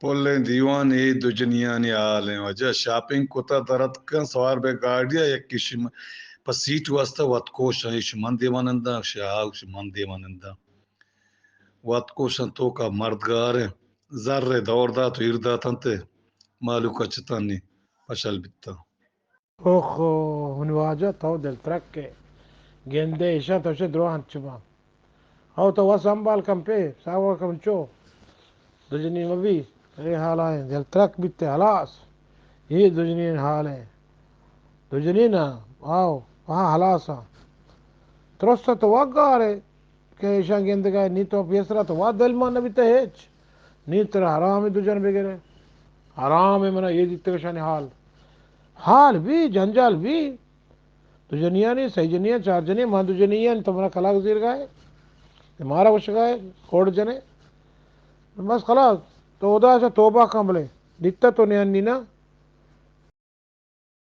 پلیں دیوان، اے دو جنیانی حال ایں۔ واجہ شاپنگ کتا، در اتکاں، سوار بئے گاڑی ءَ، یکے شی پہ سیٹ واسطہ وت کوشاں، ایش من دیما ننداں، شی آ گوشی من دیما ننداں۔ وت کوشاں توکا مرد گار ایں، زر ءَ دور دات و ایر داتنت، مہلوک ءَ چتانی پشل بیتاں۔ اوخو، منی واجہ تو دلترک ئے۔ گندے ایشاں تو چہ دروہ انت چہ باں۔ او تو وت سنبال کن پہ، ساور کن چو۔ دو جنین مبی، اے حالا ایں، دلترک بیتے، ہلاس۔ اے دو جنین حال ایں۔ دو جنین آں، آؤ، وہاں ہلاس آں۔ ترس تو وگار ئے۔ کہ ایشاں گندگا نی تو پیسرا تو وت دلمان نہ بیتہ ہچ۔ نی ترا حرام دو جن بگرے۔ حرام منا یہ دیتگ اشانی حال۔ حال بی، جنجال بی۔ دو جنیانی، سہ جنیان، چار جنیان، من دو جنیان، تو منا کلاگ زیرگا ئے۔ مارا گوشگا ئے، کوڑ جنے۔ بس خلاص، تو ادا چہ توبہ کن بلے۔ دیتہ تو نیان نینا۔